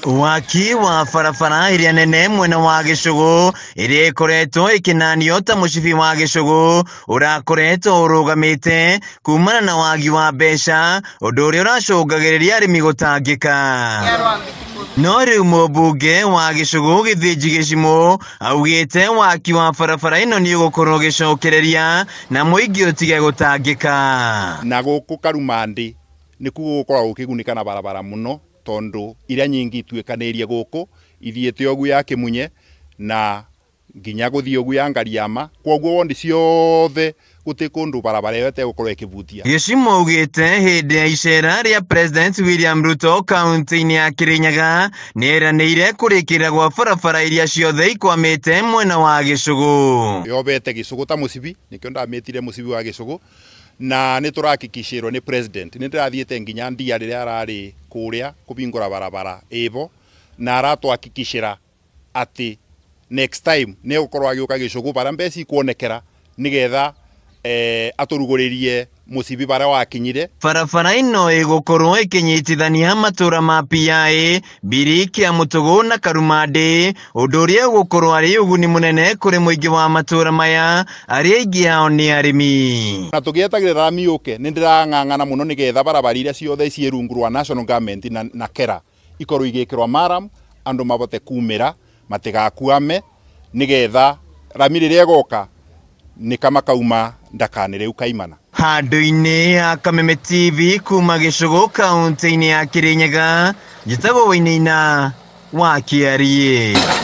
Waki wa barabara ĩrĩa nene mwena wa Gĩcũgũ ĩrĩa ĩkoretwo ĩkĩnanio ta mũcibi wa Gĩcũgũ ũrakoretwo ũrũgamĩte kumana na wagi wa mbeca, ũndũ ũrĩa ũracũngagĩrĩria arĩmi gũtangĩka. No rĩu mũmbunge wa Gĩcũgũ Gĩthĩnji Gĩcimũ augĩte waki wa barabara ĩno nĩ ũgũkorwo ũgĩcokereria na mũingĩ ũtige gũtangĩka. Na gũkũ Karumandĩ nĩkuo gũgũkorwo gũkĩgunĩka na barabara mũno tondũ iria nyingĩ ituĩkanĩirie gũkũ ithiĩte ũguo ya Kĩmunye na nginya gũthiĩ ũguo ya Ngariama, kwoguo wondi ciothe gũtĩ kũndũ barabara ĩyo ĩtegũkorwo ĩkĩbutia. Gĩcimo augĩte hĩndĩ ya icera rĩa President William Ruto kaunti-inĩ ya Kirinyaga nĩeranĩire kũrĩkĩrĩra gwa barabara iria ciothe ikwamĩte mwena wa Gĩcũgũ. Yobete Gĩcũgũ ta mũcibi, nĩkĩo ndamĩtire mũcibi wa Gĩcũgũ, na nĩ tũrahakikishĩrwo nĩ president, nĩ ndĩrathiĩte nginya Ndia rĩrĩa ararĩ kũrĩa kũbingũra barabara ĩbo, na aratũhakikishĩra atĩ next time nĩ egũkorwo agĩũka Gĩcũgũ barĩa mbeca ikuonekera nĩgetha eh, atũrugũrĩrie mũcibi barĩa wakinyire. Barabara ĩno ĩgũkorwo ĩkĩnyitithania matũra ma Piaĩ, Mbiri, Kĩamũtũgũ na Karumandĩ, ũndũ ũrĩa ũgũkorwo arĩ ũguni mũnene kũrĩ mũingĩ wa matũra maya arĩa aingĩ ao nĩ arĩmi. Na tũgĩetagĩrĩra rami yũke nĩ ndĩrang'ang'ana mũno nĩgetha barabara iria ciothe ciĩ rungu rwa national government na, na KERA ikorwo igĩkĩrwo maram andũ mabote kumĩra matigakuame nĩgetha rami rĩrĩa ĩgoka nĩ kama kauma ndakanĩ rĩu kaimana. Handũ-inĩ ha Kameme TV kuma Gĩcũgũ kaunti-inĩ ya Kĩrĩnyaga, njĩtagwo Wainaina wa Kĩariĩ.